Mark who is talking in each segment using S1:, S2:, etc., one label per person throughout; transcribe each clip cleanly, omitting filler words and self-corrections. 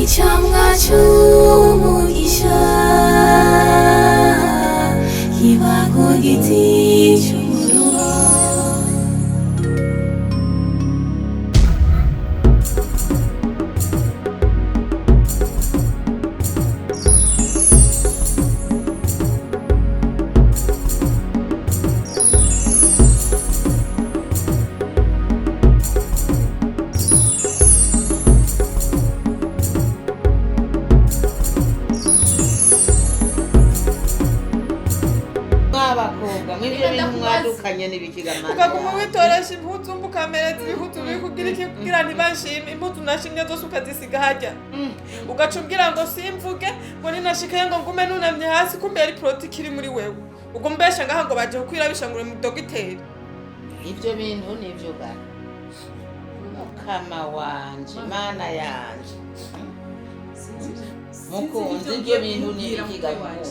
S1: Icamwa c'umugisha kiba ku giti c'umuruho.
S2: Mwabakobwa mw'ibyo bintu mwadukanye n'ibikigamana.
S3: Ukaguma witoresha impuzu mba ukamereza ibihuzu biri kugira iki, kugira ntibashime impuzu nashimye zose ukazisiga harya, ugaca umbwira ngo simvuge, ngo ninashikayo ngo ngume nunamye hasi. Kumbe yari politiki iri muri wewe, ubwo mbesha ngaha ngo baje kukwirabisha ngo uri mu dogiteri.
S2: Ibyo bintu nibyo ga mukama wanje, mana yanje mukunzi, ibyo bintu n'ibikigamana.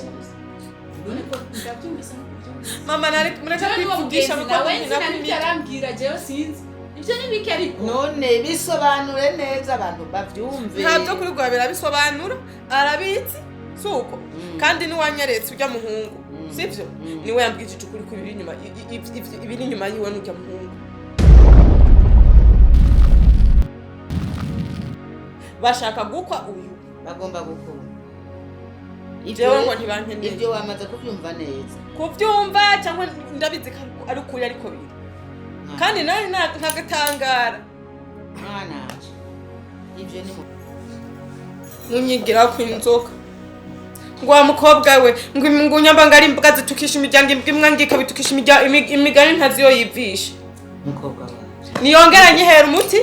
S4: None ko ndabyumvise no kubyumvise.
S3: Mama, nari mureka
S4: Jewe n'uwo
S3: kwivugisha
S4: mugenzi
S3: muko
S4: nawe
S3: nkina
S4: nzi
S3: kumira.
S4: arambwira, jewe sinzi ibyo n'ibiki ariko.
S2: None bisobanure neza abantu bavyumve.
S3: Ntabyo kuri rwa birabisobanura, arabizi si uko, kandi niwanyeretse ujya muhungu, sibyo? Niwe yambwije ukuri ko ibiri inyuma ibiri inyuma yiwe n'ujya muhungu bashaka gukwa uyu.
S2: Bagomba gukunda.
S3: Jewe ngo ntibankeneye.
S2: Ibyo wamaze kubyumva neza?
S3: Kubyumva cyangwa ndabizi ko ari ukuri, ariko biri kandi nawe ntagatangara.
S2: Mwana wanje, ibyo ni
S3: Munyigira ku inzoka ngo wa mukobwa we, ngo unyamba ngo ari imbwa zitukisha imiryango, imbwa imwe ngo ikabitukisha imigani ntazi iyo yivisha.
S2: Mukobwa wanje.
S3: Niyongera nyihera umuti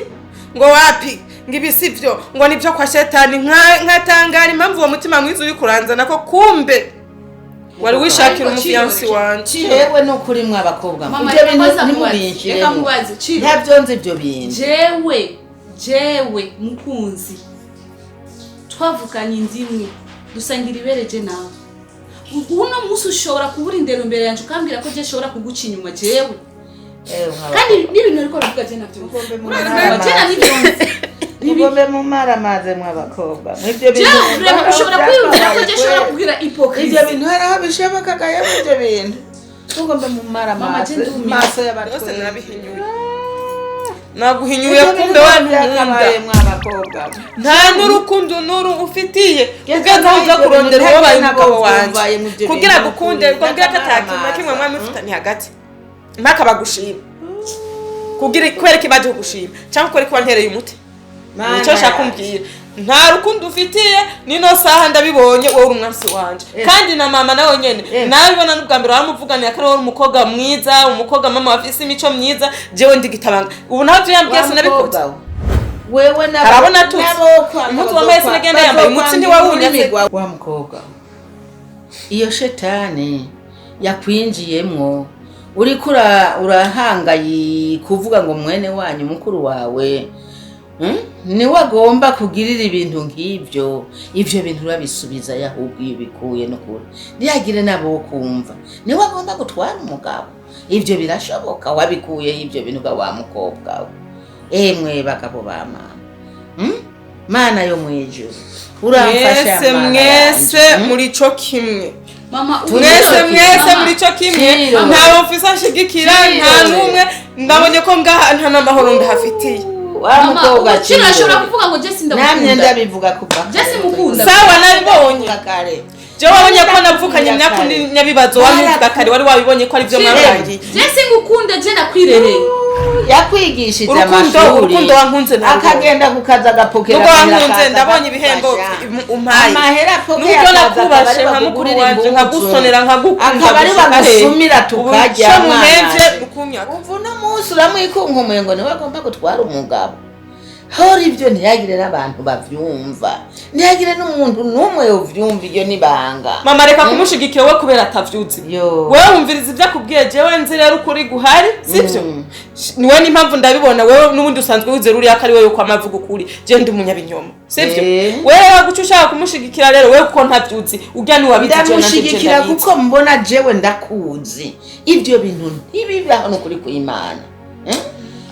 S3: ngo wapi, ngo ibi si byo, ngo nibyo kwa shetani. Nkatangara impamvu uwo mutima mwiza uri kuranzana ko kumbe wari wishakira umufiyansi wanje.
S2: Jewe nukuri mwabakobwa,
S4: Mama,
S2: ibyo
S4: reka
S2: bintu
S4: kwanza mubaze, reka
S2: ntimubinshiremo.
S4: mubaze, Ciro.
S2: Ntabyo nzi ibyo bintu.
S4: Jewe mukunzi, twavukanye indimwe, dusangira ibere je nawe. Uno munsi ushobora kubura indero imbere yanje ukambwira ko je nshobora kuguca inyuma jewe?
S2: Eh, mwabakobwa.
S4: Kandi n'ibintu ariko aravuga je navyo
S2: Mugombe
S4: Urumva, je nabyo.
S2: Mugombe mumaramaze mwabakobwa mw'ibyo bintu.
S4: Jewe vraiment ushobora kwiyumvira ko je nshobora kugira hypocrisie?
S2: Ibyo bintu hari aho bishoboka gahemu, ibyo bintu mugombe
S4: Mama,
S2: mumaramaze
S4: je ndumiwe.
S2: maso
S3: Rwose
S2: y'abatwenzi.
S3: narabihinyuye, naguhinyuye kumbe wa ntukunda.
S2: Byakabaye mwabakobwa.
S3: Nta n'urukundo n'uru ufitiye.
S2: Geza
S3: Ugeze aho uza
S2: nawe ibyo
S3: kurondera
S2: bintu
S3: uwo baye
S2: ntabwo
S3: umugabo wanje
S2: byumvaye mu byo
S3: kugira
S2: bintu
S3: agukunde,
S2: ukuri,
S3: ngo mbwira ko
S2: ndakamara
S3: atakintu na kimwe
S2: amaso.
S3: mwami mufitanye hagati mpaka bagushima, kugira kubera ko ibaje kugushima cyangwa kubera ko wantereye umuti.
S2: Mana
S3: Nicyo nshaka
S2: yanjye.
S3: kumbwira, nta rukundo ufitiye nino saha ndabibonye, wowe uri umwansi wanje. Kandi na mama nawe nyene nabibona n'ubwa mbere waramuvuganiye ko ari wowe umukobwa mwiza, umukobwa mama wafise imico myiza, jewe ndi gitabanga. Ubu navyo yambwiye
S2: Wa
S3: sinabikoze.
S2: mukobwa we. Wewe nabo
S3: Arabona atutse.
S2: nabo kwanga
S3: Impuzu wambaye sinagenda yambaye, umutsi
S2: bazokwanga
S3: ntiwawunyatse.
S2: ururimi rwawe. Wa mukobwa we, iyo shetani yakwinjiyemwo uriko urahangayi kuvuga ngo mwene wanyu mukuru wawe, Niwe agomba kugirira ibintu nk'ibyo, ibyo bintu urabisubiza ahubwo iyo ubikuye no kure ntiyagire nabo kumva niwe agomba gutwara umugabo. Ibyo birashoboka wabikuyeho ibyo bintu ga wa mukobwa we? Emwe bagabo ba mama, Mana yo mwijuru uramfasha.
S3: Mwese
S2: Mana
S3: mwese
S2: yanje,
S3: muri co kimwe.
S4: Mama,
S3: Mwese mwese
S4: Mama,
S3: muri co kimwe.
S2: Ciro.
S3: Ntawe mfise anshigikira, nta
S2: Ciro.
S3: n'umwe. Ndabonye ko ngaha nta n'amahoro ndahafitiye.
S2: Wa
S4: Mama,
S2: mukobwa
S4: ubu Ciro ashobora
S2: Ciro.
S4: kuvuga ngo Jesse
S2: Namye
S4: ndamukunda.
S2: ndabivuga kuva
S4: Jesse mukunda.
S3: Sawa, nabibonye.
S2: Kuva kare.
S3: Jewe wabonye ko navukanye imyaku nyabibazo, wabivuga kare, wari wabibonye ko ari byo mwarangiye.
S4: Jesse ngukunda, je nakwirereye.
S2: Yakwigishije
S3: Urukundo
S2: amashuri,
S3: urukundo wankunze ntabwo.
S2: Akagenda kukaza agapokera
S3: Nubwo
S2: amahera,
S3: wankunze
S2: akaza
S3: ndabonye ibihembo
S2: akagufasha.
S3: umpaye.
S2: Amahera apokera
S3: Nubwo
S2: akaza
S3: nakubashe
S2: akaba
S3: nka
S2: ari
S3: mukuru
S2: bakugurira
S3: wanje
S2: imbuto.
S3: nkagusonera nkagukunda
S2: Akaba ari
S3: gushika hehe.
S2: bagusumira tukarya,
S3: Ubu ico
S2: mwana.
S3: mumpevye ukunyaka.
S2: Umva, uno munsi uramwikunkumbuye ngo niwe agomba gutwara umugabo. Hora ibyo ntihagire n'abantu bavyumva, ntihagire n'umuntu n'umwe yovyumva, iryo nibanga.
S3: Mama, reka kumushigikira we kubera atavyuzi.
S2: Yo.
S3: Wewe wumviriza ibyo akubwiye, jewe nzi rero ukuri guhari, sivyo? Niwe n'impamvu ndabibona, wewe n'ubundi usanzwe wizera uriya ko ari we yuko amavuga ukuri, jewe ndi umunyabinyoma, sivyo? Wewe rero guca ushaka kumushigikira rero wewe kuko ntavyuzi, urya ni wabizi, jewe nanje
S2: Ndamushigikira
S3: ndabizi.
S2: kuko mbona jewe ndakuzi, ibyo bintu ntibibaho n'ukuri kw'Imana. Eh?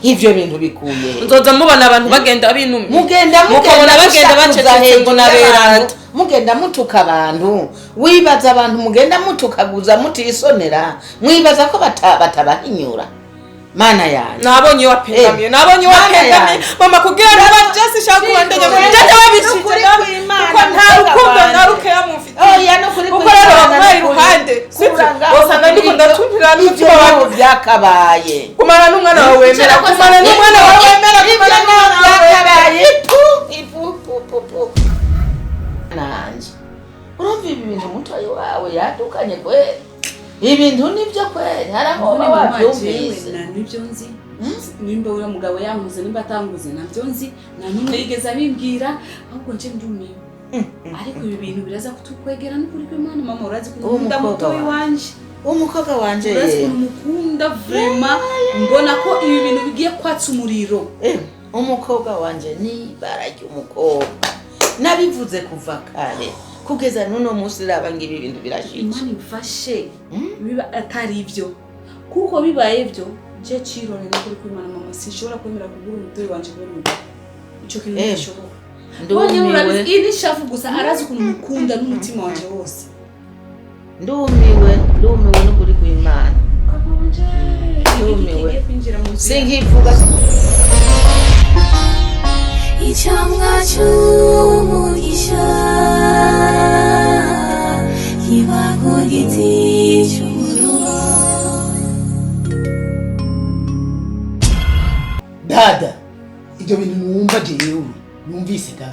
S2: Ivyo bintu bikuye he?
S3: Nzoza mubona abantu bagenda binumye,
S2: Mugenda
S3: mukabona
S2: mugenda
S3: bagenda
S2: musakuza
S3: bacecetse ngo
S2: hejuru
S3: naberanda.
S2: y'abantu, mugenda mutuka abantu, wibaza abantu mugenda mutukaguza mutisonera, mwibaza ko batabahinyura? Mana yanjye!
S3: Nabonye iyo wapengamiye, nabonye iyo
S2: Mana
S3: wapengamiye.
S2: yanjye.
S3: Mama, kugira ngo bajesi shaka kubandanya
S2: Nukuri
S3: jya wabishije nawe,
S2: kw'Imana,
S3: kuko nta
S2: mukobwa
S3: rukundo
S2: wanje.
S3: na rukeya mufitiye.
S2: Oya, nukuri
S3: Kuko
S2: kw'Imana,
S3: rero bamuhaye
S2: nukuri.
S3: iruhande, sibyo?
S2: Kura ngaho
S3: Usanga ndiko
S2: kuri
S3: ndatumvira
S2: ibyo
S3: n'umutima wawe.
S2: byakabaye.
S3: Kumara n'umwana wawe wemera, kumara n'umwana wawe wemera,
S2: Ibyo
S3: kumara n'umwana wawe wemera.
S2: byakabaye ipu ipu pu pu pu. Nanje urumva ibi bintu mutoyi wawe yadukanye kweli, ibintu nibyo kweli, hari aho uba wabyumvise.
S4: Nta n'ibyo nzi, nimba uriya mugabo yanguze, nimba atanguze, ntabyo nzi, nta n'umwe yigeze abimbwira. Ahubwo nje ndumiwe, ariko ibi bintu biraza kutukwegera n'ukuri kw'Imana. Mama, urazi ukuntu
S2: Uwo
S4: nkunda
S2: mukobwa
S4: mutoyi
S2: wawe.
S4: wanje.
S2: Umukobwa wanje.
S4: Urazi ukuntu mukunda vraiment, mbona ko ibi bintu bigiye kwatsa umuriro.
S2: Umukobwa wanje ni ibara ry'umukobwa, nabivuze kuva kare kugeza n'uno munsi, raba ngibi ibintu birashitse.
S4: Imana imfashe biba atari ibyo, kuko bibaye byo je cirore n'ukuri kw'Imana, mama, sinshobora kwemera kubura umutoyi wanje kubera umugabo. Ico kintu ntigishoboka. Wonyine urabizi,
S2: Ndumiwe.
S4: iyi ni shavu gusa, arazi ukuntu mukunda n'umutima wanje wose.
S2: Ndumiwe, ndumiwe n'ukuri kw'Imana.
S4: Kaka wanje,
S2: Ndumiwe.
S4: kigiye kwinjira mu nzu yawe.
S2: Sinkivuga.
S1: Icamwa c'umugisha kiba ku giti c'umuruho.
S5: Dada, ibyo bintu numva jewe numvise ga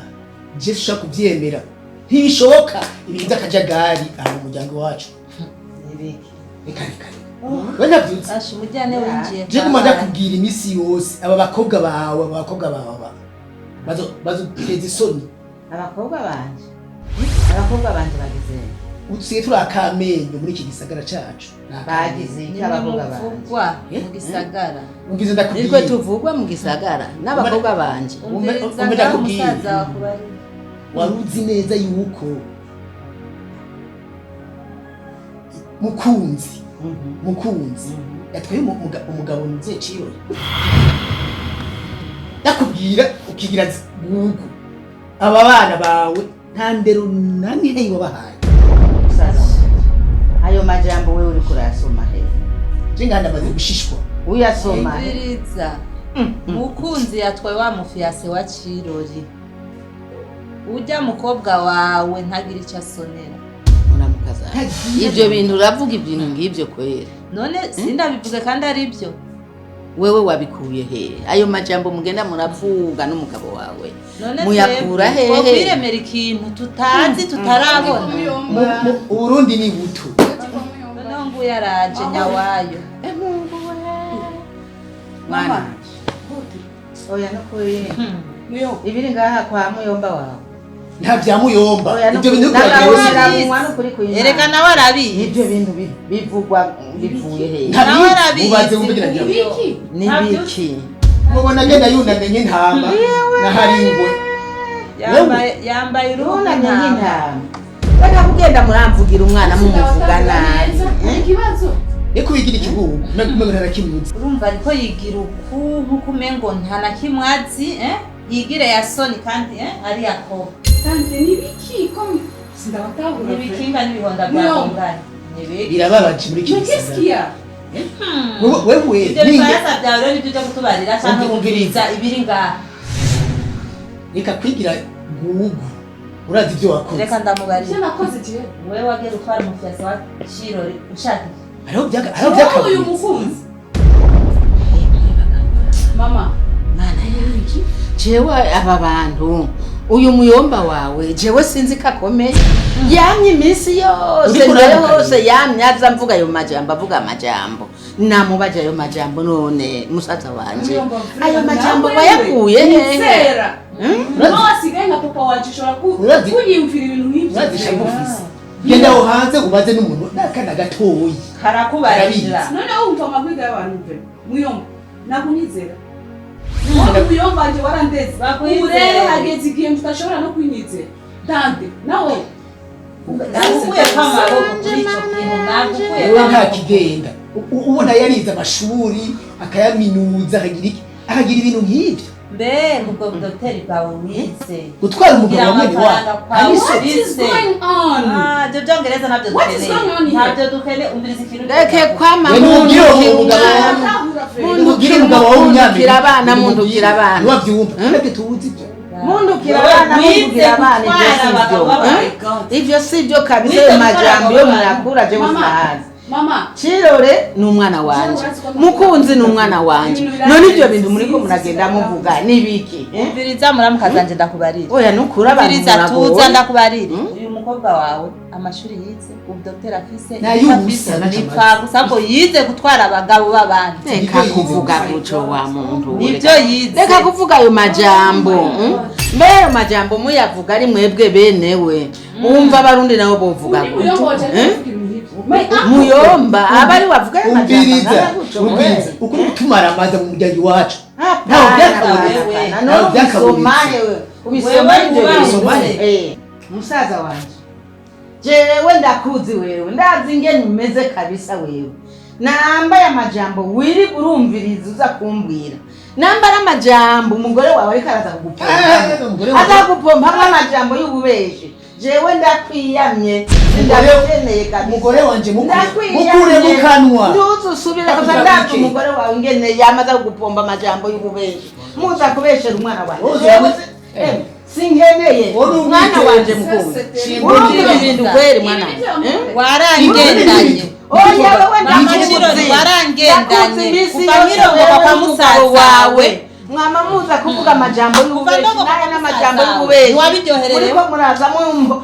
S5: je sishobora kubyemera, ntibishoboka, ibintu by'akajagari aha mu muryango wacu. Reka reka reka, we ntabyutse.
S6: Asha, umujyane winjiye.
S5: Je guma ndakubwira iminsi yose, aba bakobwa bawe, aba bakobwa bawe aba bazoteza isoni.
S2: Abakobwa banje, abakobwa banje bagize
S5: Usigaye turi akamenyo muri iki gisagara cacu. Ni akamenyo.
S2: Bagize iki abakobwa banje?
S6: Muvugwa mu gisagara.
S5: Umvize,
S2: Nitwe
S5: ndakubwira.
S2: tuvugwa mu gisagara n'abakobwa banje?
S6: Umviriza
S5: Umve
S6: ngaho.
S5: ndakubwira.
S6: Umusaza wakubariye.
S5: Wari uzi neza yuko mukunzi mukunzi yatwaye umugabo nzeye Cirore, ndakubwira ukigira gugu, aba bana bawe nta ndero na nkeyi wabahaye.
S2: Musaza, ayo majambo wewe uriko urayasoma he?
S5: Je nganda amaze gushishwa.
S2: Uyasoma he?
S6: Umviriza, mukunzi yatwaye wa mufiancé wa Cirori, ujya mukobwa wawe ntagira icyo asonera.
S2: Uramukaza ibyo bintu, uravuga ibintu ng'ibyo kwera?
S6: None sindabivuge kandi ari byo?
S2: Wewe wabikuye he ayo majambo mugenda muravuga n'umugabo wawe?
S6: None
S2: Muyakura
S6: twebwe
S2: hehe?
S6: twokwiremera ikintu tutazi, tutarabona?
S5: Uburundi ni buto.
S6: Noneho nguyu araje nyawayo.
S2: Mwana, oya, nukuri ibiri ngaha kwa muyomba wawe.
S5: Nta bya muyomba.
S2: Oya,
S5: Ibyo bintu
S2: nukuri-
S5: biraryoshe.
S2: n'agahoberabunwa nukuri kw'Imana.
S6: Erega nawe arabizi.
S2: Ibyo bintu bivugwa bivuye hehe?
S6: Nawe
S5: Ntabizi,
S6: arabizi.
S5: mubaze wumve ngira ngo
S2: Nibiki?
S5: mubona agenda yunamye nk'intama n'ahari ingwe.
S6: Yambaye uruhu
S2: Yunamye
S6: rw'intama.
S2: nk'intama, reka kugenda muramvugira umwana mumuvuga nabi.
S4: Ikibazo.
S5: Niko wigira ikigugu umengo ntarakimuzi.
S6: Urumva ariko yigira uku nkuko umengo nta na kimwe azi, eh? Yigire ya soni kandi ari yakobo.
S4: Tante, nibiki ko sindabatahura?
S6: N'ibikinga n'ibihonda
S4: Muyomba.
S6: byakunganye nibiki?
S5: Birababaje muri iki
S4: Mais qu'est-ce
S5: gisagara.
S4: qu'il y a?
S5: Wewe
S6: Ibyo
S5: ninge
S6: bifaransa byawe rero nibyo ujya kutubarira cyangwa
S5: Umviriza.
S6: umviriza ibiri ngaha.
S5: Reka kwigira gugu, urazi ibyo wakoze.
S6: Reka ndamubarira.
S4: Ivyo nakoze jewe?
S6: Wewe wagiye gutwara umufiancé wa Cirori ushaka iki?
S5: Hariho hariho
S4: Wowe uyu
S5: byakabutse.
S4: mukunzi, mama.
S2: Mana yanjye, jewe aba bantu, uyu muyomba wawe jewe sinzi ko akomeye, yamye iminsi yose
S5: Uriko
S2: mbere
S5: uramukarira.
S2: hose yamye aza mvuga ayo majambo, avuga amajambo. Namubaje ayo majambo none musaza wanje, ayo majambo wayakuye hehe?
S4: Nizera. Nawe asigaye nka papa wanje ushobora kunyiyumvira ibintu nk'ibyo.
S5: Urazisha ngufise, genda aho hanze ubaze n'umuntu n'akana gatoyi.
S6: Karakubarira.
S4: Noneho wumva amabwiriza y'abantu pe muyomba nakunyizera wowe, muyomba wanje warandeze. Ubu rero hageze igihe mudashobora no kwinyizera dande nawe.
S6: Nagukuyeko amaboko kuri ico kintu, nagukuyeko
S5: Wowe nta
S6: amaboko.
S5: Kigenda ubona yarize amashuri akayaminuza, akagira iki, akagira ibintu nk'ibyo.
S6: Mbega ubwo budogiteri bwawe wize
S5: gutwara umugabo
S6: kugira
S5: wa mwene wawe
S6: amafaranga kwawe
S5: ari
S4: What is
S6: wize?
S4: going on?
S6: Ah, ibyo byongereza ntabyo
S4: What is
S6: dukeneye.
S4: going on here?
S6: Ntabyo dukeneye, umviriza ikintu.
S2: Reke kwama.
S5: We ntubwire uwo mugabo wawe.
S4: Atahura fe.
S5: Ntubwire umugabo wawe w'umunyamerika.
S2: Mundukira abana, mundukira abana.
S5: Ntiwabyumva, ntabyo tuzi ibyo.
S2: Mundukira
S6: Wowe
S2: abana,
S6: wize
S2: mundukira abana, ibyo
S6: gutwara
S2: si byo.
S6: abagabo b'abantu.
S2: Eh? Ivyo si byo kabisa.
S6: Wize
S2: Ayo
S6: gutwara
S2: majambo yo
S6: abagabo
S2: murakura jewe
S4: Mama.
S2: sinahazi.
S4: Mama.
S2: Cirore ni umwana wanje, Mukunzi ni umwana wanje, none ibyo bintu muriko muragenda muvuga nibiki, eh?
S6: Umviriza muramukazanje, ndakubarira.
S2: Oya, nukuri abantu
S6: Umviriza, tuza
S2: muragoye.
S6: ndakubarira. Uyu mukobwa wawe amashuri yize, ubudogiteri afise,
S5: Nayubusa,
S6: ibyo afise,
S5: naco
S6: nipfa gusa ngo yize gutwara abagabo b'abandi.
S2: Reka kuvuga gutyo wa muntu we.
S6: Nibyo yize.
S2: Reka kuvuga ayo majambo, Mbe ayo majambo muyavuga ari mwebwe benewe, wumva abarundi nabo bovuga
S4: Uri muyomba wanje
S2: gutyo, eh?
S4: ariko ibintu nk'ibyo. My uncle.
S2: Muyomba aba ari wavuga ayo majambo
S5: Umviriza,
S2: angana gutyo,
S5: umviriza,
S2: we.
S5: ukuri gutumara amazi mu muryango iwacu.
S2: Hapana,
S5: Ntawe byakabonetse.
S2: hapana,
S5: Ntawe
S2: none
S5: byakabonetse.
S2: ubisomaye we, ubisomaye ibyo
S6: Wewe
S2: bintu.
S5: ubisomaye.
S2: Musaza wanje, jewe ndakuzi wewe, ndazi ingene umeze kabisa wewe. Nambaye amajambo wiri urumviriza uza kumbwira, namba ari amajambo umugore wawe ariko araza
S5: Ah,
S2: kugupompa,
S5: umugore wawe.
S2: aza kugupompamwo amajambo y'ububeshi, jewe ndakwiyamye, ndabikeneye kabisa.
S5: Umugore wanje
S2: Ndakwiyamye.
S5: mukure mu kanwa.
S2: Ntuze usubire kuza.
S5: Ndakugira
S2: Ndazi
S5: iki?
S2: umugore wawe ingene yamaze kugupomba amajambo y'ububeshi, muza kubeshera umwana wawe.
S5: Wowe
S2: Jewe sinkeneye
S5: Wowe
S2: mwana
S5: umwite.
S2: wanje mukunzi.
S5: Shimba.
S2: Urumva ibi bintu kweri mwana wanje, eh?
S6: Warangendanye.
S2: Oya wewe,
S6: Mama
S2: ndakuzi.
S6: Kirori, warangendanye.
S2: Ndakuzi iminsi
S6: Kuva
S2: yose
S6: nkirongoka
S2: wewe
S6: kwa
S2: n'umugabo
S6: musaza
S2: wawe
S6: wawe.
S2: Mwama muza kuvuga amajambo y'ububeshi
S6: ndogoka
S2: naye
S6: kwa
S2: n'amajambo
S6: musaza wawe.
S2: y'ububeshi.
S6: Ntiwabiryohererewe?
S2: Muriko muraza mupomba.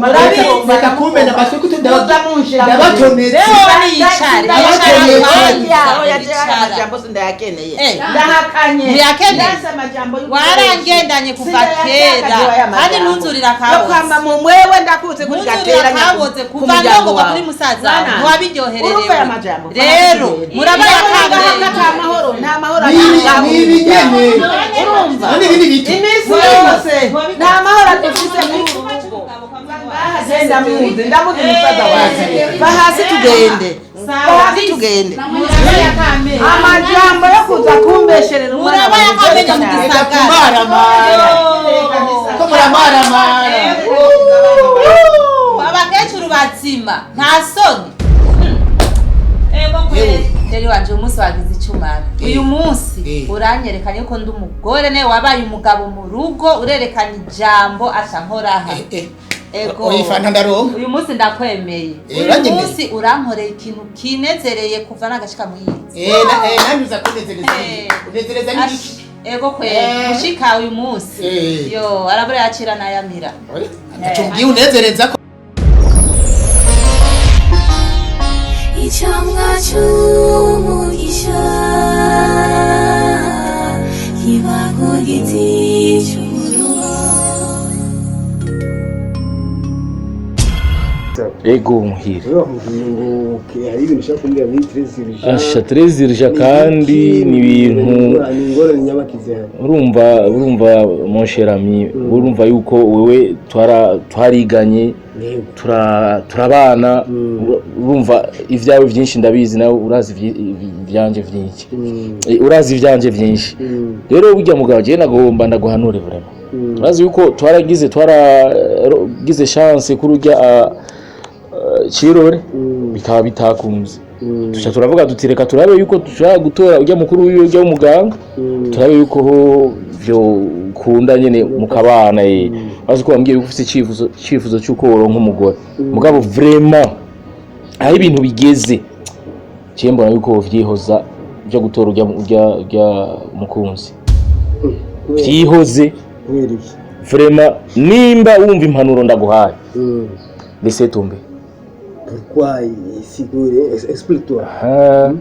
S6: Murabizi.
S2: Mupomba,
S5: Reka kumena amatwi kuko
S2: muza munshira mu
S5: ndabatonetse.
S6: Rero niyicare,
S5: Ndabatonetse.
S6: yicara.
S2: Oya, jewe aya majambo sindayakeneye.
S6: Eh.
S2: Ndahakanye.
S6: Ntuyakeneye?
S2: Ndase amajambo y'ububeshi.
S6: Warangendanye kuva
S2: Sindayashaka
S6: kera.
S2: jewe aya
S6: Kandi
S2: majambo.
S6: ntunzurire akaboze.
S2: Yo kwamba mu mwewe ndakuzi kuri
S6: Ntuzurira
S2: gatera
S6: akaboze
S2: ku
S6: kuva
S2: muryango
S6: ndongoka
S2: wawe.
S6: kuri musaza wawe.
S2: Mwana,
S6: Ntiwabiryohererewe.
S2: urumva aya majambo?
S6: Rero murabaye
S2: Aka
S6: akambere.
S2: nta mahoro, nta mahoro
S5: Ni
S2: atanga mu
S5: ni
S2: muryango.
S5: ibinyene.
S2: Urumva
S5: None ibi ni bito.
S2: iminsi yose nta mahoro dufise muri uru rugo. Ngaha ndamuzi, ndamuzi musaza wanje. Va hasi tugende, va hasi tugende. Amajambo yo kuza kumbesherera umwana
S6: Murabaye
S2: wanje,
S6: akamenyo mu
S2: cyane.
S5: Reka
S6: gisagara.
S5: kumaramara. Ko muramaramara.
S6: Abakecuru bazima nta soni. Ego kweli, rero wanje uyu munsi wagize icumara uyu munsi. Uranyerekanye ko ndi umugore nawe wabaye umugabo mu rugo, urerekana ijambo aca nkoraha. Ego.
S5: Oya, ifanta ndaronka.
S6: Uyu munsi ndakwemeye. Uyu
S5: Uranyemeye?
S6: munsi urankoreye ikintu kinezereye kuva nagashika muyizi.
S5: Nanjye uza kunezereza. Unezereza n'ibiki?
S6: Ego kweli. Gushika uyu munsi yo arabura yakira nayamira.
S5: Oya, ntaco mbwiye unezereza ko.
S1: Icamwa c'umugisha kiba ku giti c'umuruho.
S7: Ego muhire.
S8: Bakubwiye ngo hari ibintu ushaka kumbwira muri très urgent.
S7: Asha, très urgent kandi ni ibintu
S8: ni ingorane nyabakize hano.
S7: Urumva mon cher ami, urumva yuko wewe twariganye, turabana, urumva ibyawe byinshi ndabizi, nawe urazi ibyanje byinshi. Urazi ibyanje byinshi. Rero burya mugabo jewe nagomba ndaguhanure vraiment. Urazi yuko twaragize chance kuri urya Cirore, bikaba bitakunze, tuca turavuga duti reka turabe yuko dushobora gutora ujya mukuru wiwe, ujya w'umuganga, turabe yuko ho vyo kunda nyene mukabana. Bazi ko wambwiye yuko ufise icifuzo cy'uko woronka umugore. Mugabo vraiment aho ibintu bigeze, ciye mbona yuko wovyihoza byo gutora ujya mukunzi, vyihoze.
S8: Kubera iki?
S7: Vraiment, nimba wumva impanuro ndaguhaye, laisse tomber.
S8: Pourquoi? Sigure, explique-toi.
S7: Aha.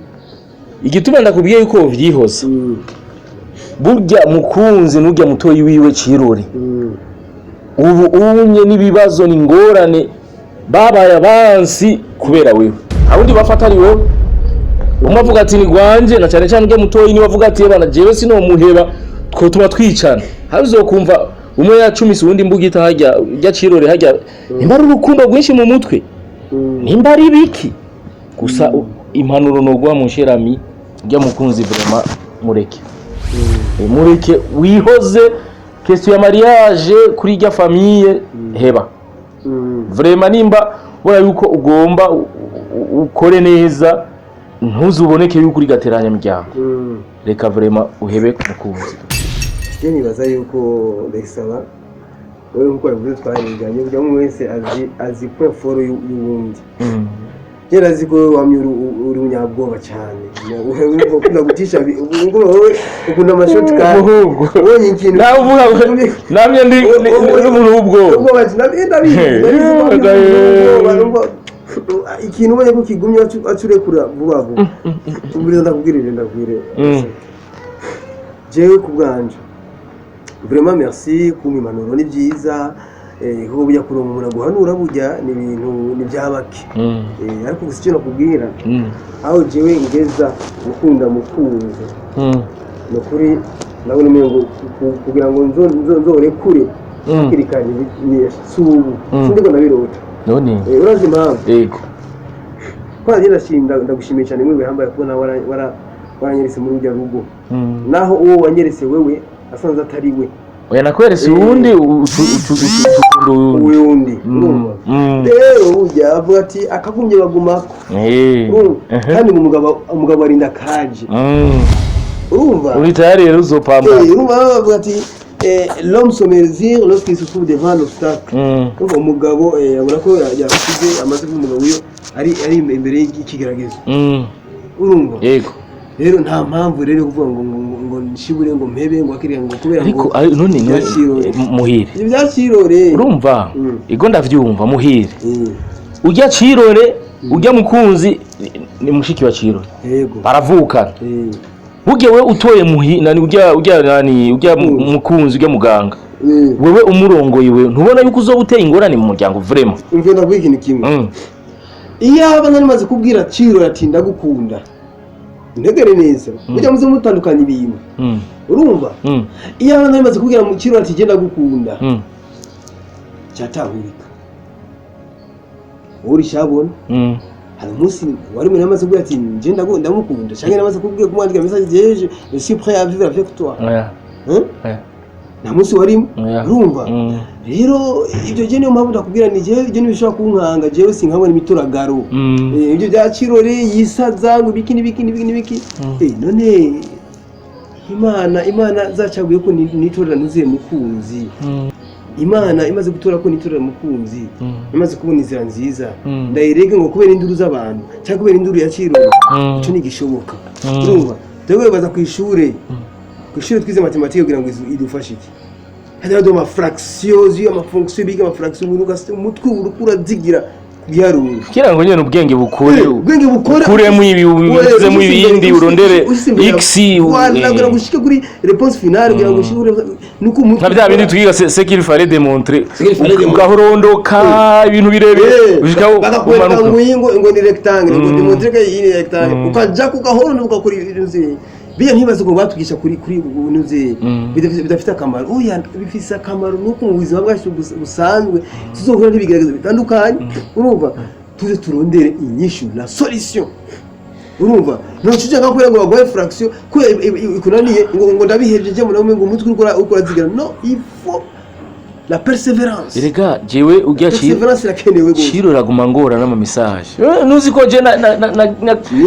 S7: Igituma ndakubwiye yuko vyihoza, burya Mukunzi n'urya mutoyi wiwe Cirore, ubu unye n'ibibazo n'ingorane, babaye abansi kubera wewe. Abundi bafata ari wowe. Umwe avuga ati ni gwanje, na cyane cyane urya mutoyi niwe avuga ati bana, jewe sinomuheba, twotuma twicana. Habizokumva umwe yacumise uwundi imbugita hajya, urya Cirore hajya. Nimba ari urukundo rwinshi mu mutwe, nimba ari biki gusa, impanuro noguha mu nshirami, urya Mukunzi vraiment mureke. Mureke wihoze. Question ya mariage kuri irya famille, heba. Vraiment, nimba ubona yuko ugomba ukore neza, ntuzuboneke yuko uri gateranya miryango, reka vraiment uhebe Mukunzi.
S8: Je nibaza yuko ndayisaba wowe, nkuko yavuze, twariganye. Buri umwe wese azi point fort y'uwundi. Je ndazi ko wowe wamye uri umunyabwoba cyane, ukunda gutisha, ubwo wowe ukunda amashortcut.
S7: Umuhungu.
S8: Ubonye ikintu
S7: Nawe uvuga namye ndi n'umuntu w'ubwoba.
S8: Ubwoba, ndabizi, ndabizi ko wamye uri umunyabwoba, numva ikintu ubonye ko kigumye acurekura vuba vuba. Umviriza, ndakubwira, ndakubwire. Jewe ku bwanje, vraiment merci kumpa impanuro, ni byiza, kuko burya kuronka umuntu aguhanura burya ni ibintu ni byabake. Ariko gusa icyo nakubwira, aho jewe ngeza gukunda Mukunzi, ni ukuri ndabona umengo kugira ngo nzorekure hakiri kare ni si ubu, sindiko ndabirota.
S7: None?
S8: Urazi impamvu?
S7: Yego.
S8: Ko nanjye ndagushimiye cyane mwe bihambaye kubona waranyeretse muri urya rugo, naho uwo wanyeretse wewe asanze atari we.
S7: Oya, nakweretse uwundi, ukunda uwundi.
S8: Uwundi, urumva? Rero burya avuga ati akagumye bagumako. Urumva? Kandi ngo umugabo arinda kaje. Urumva?
S7: Uri tayari rero, uzopambana.
S8: Urumva bavuga ati l'homme se mesure lorsqu'il se trouve devant l'obstacle. Urumva umugabo abona ko yakuze, amaze kuba umugabo iyo ari imbere y'ikigeragezo. Urumva?
S7: Yego.
S8: Rero nta mpamvu rero yo kuvuga ngo nshibure, ngo mpebe, ngo akiriya, ngo kubera
S7: Ariko
S8: ngo
S7: none
S8: Ibyakirore.
S7: Muhire.
S8: Ibyakirore.
S7: Urumva? Igo ndavyumva, Muhire. Ujya Cirore, ujya Mukunzi ni mushiki wa Cirore.
S8: Yego.
S7: Baravukana. Burya we utoye muhi nani, ujya nani, ujya Mukunzi, ujya muganga. Wewe umurongoye, wewe ntubona yuko uzoba uteye ingorane mu muryango vraiment?
S8: Umva, ndavuga ikintu kimwe. Iyaba nari maze kubwira Cirore ati ndagukunda, ntegere neza, burya muze mutandukanya ibintu. Urumva? Iyaba nari maze kubwira mu Cirore ati genda gukunda, cyatahurika wowe urishabona. Hari umunsi wari muri amaze kubwira ati nje ndamukunda, cyangwa namaze kubwira, kumwandikira message, jeje je suis prêt à vivre avec toi?
S7: Oya.
S8: Hein?
S7: Oya.
S8: Nta munsi warimo.
S7: Oya.
S8: Urumva? Rero ibyo je niyo mpamvu ndakubwira ni jewe ibyo ntibishobora kunkanga, jewe sinkabona imituragaro. Ibyo bya Kirore yisaza ngo ibiki n'ibiki n'ibiki n'ibiki. None Imana zacaguye ko nitorera ntuziye Mukunzi. Imana imaze gutora ko nitorera Mukunzi, imaze kubona inzira nziza, ndayirege ngo kubera induru z'abantu cyangwa kubera induru ya Kirore? Ico ntigishoboka. Urumva, twebwe baza ku ishure twize mathématiques kugira ngo idufashe iki? Hajya baduha amafraction, ziyo amafonction, biga amafraction, umuntu umutwe uriko urazigira ku biharuro.
S7: Kugira ngo nyene ubwenge bukure.
S8: Ubwenge bukore.
S7: Ukuremo ibi, ubizemo ibindi, urondere x.
S8: Voilà, kugira ngo ushike kuri réponse finale, kugira ngo ushike nuko umutwe
S7: Nka bya bindi twiga, ce qu'il fallait démontrer.
S8: Ce qu'il fallait démontrer.
S7: Ugahorondoka ibintu birebire ushikaho.
S8: Bakakwereka
S7: umanuka.
S8: ngo iyi ngo ni rectangle, ngo démontrer que iyi ni rectangle, ukaja kugahoro ugakora ibintu biya. Ntibaze ngo batwigisha kuri ibintu bidafite akamaro. Oya, bifise akamaro, nuko mu buzima bwacu busanzwe tuzohura n'ibigaragazo bitandukanye. Urumva, tuze turondere inyishu, la solution. Urumva, ntucije nka kubera ngo baguhe fraction kubera ikunaniye ngo ndabihevye, je muri ngo umutwe uriko urazigira. No, il faut la persévérance.
S7: Erega jewe ujya
S8: Persévérance irakenewe gose.
S7: Ciro raguma ngora n'ama message. Nuzi ko je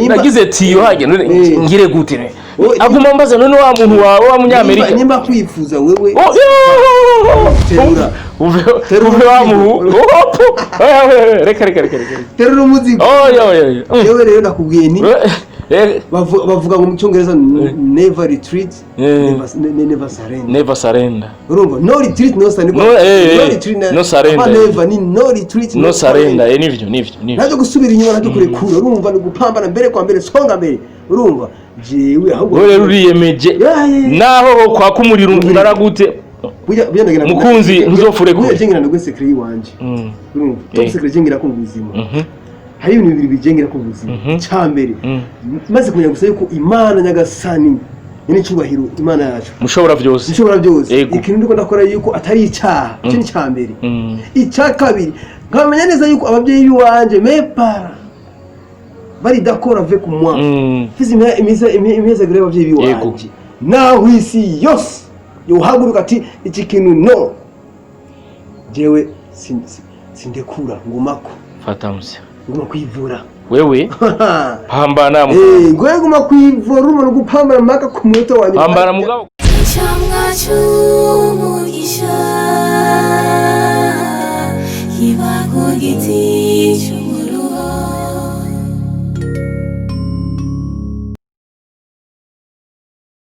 S7: nagize tiyo hajya none ngire gute ne? Aguma mbaza none wa muntu wawe wa munyamerika.
S8: Nimba kwifuza wewe,
S7: Oh, yo!
S8: Terura.
S7: Uve.
S8: Terura.
S7: Uve wa
S8: Umuzigo.
S7: muhu. Opo! Oya, oya, oya, reka reka reka reka.
S8: Terura umuzigo.
S7: Oya, oya, oya.
S8: Jewe rero nakubwiye nti Bavuga ngo mu cyongereza never retreat, never surrender.
S7: Never surrender.
S8: Urumva, no retreat, no surrender.
S7: No,
S8: No retreat,
S7: no surrender.
S8: Apa never ni no retreat,
S7: no surrender. Nivyo, nivyo, nivyo.
S8: Ntabyo gusubira inyuma, ntabyo kurekura. Urumva, ni gupambana mbere kwa mbere, songa mbere. Urumva, jewe ahubwo
S7: Wowe rero uriyemeje
S8: Ya.
S7: naho kwaka umuriro ungana gute.
S8: Burya ndagenda
S7: Mukunzi, ntuzofure kure.
S8: Burya jengera ndagwe secret yiwanje. Urumva, top secret jengera ku buzima. Hari ibintu bibiri bijengera ku buzima. Cya mbere, maze kumenya gusa yuko Imana Nyagasani nyine icyubahiro, Imana yacu
S7: Mushobora byose.
S8: Ishobora byose.
S7: Yego.
S8: Ikintu ndiko ndakora yuko atari icyaha, icyo ni icya mbere. Icya kabiri, nkamenya neza yuko ababyeyi b'iwanje, mes parents, bari d'accord avec moi. Mfise imihezagiro y'ababyeyi b'iwanje, naho isi yose yohaguruka ati iki kintu no, jewe sindekura, ngumako.
S7: Fata mse.
S8: Nguma kwivura.
S7: Wewe pambana.
S8: Ngoye guma kwivura, urumva, no gupambana mpaka ku munota wa nyuma.
S7: Pambana mugabo.
S1: Icamwa c'umugisha kiba ku giti.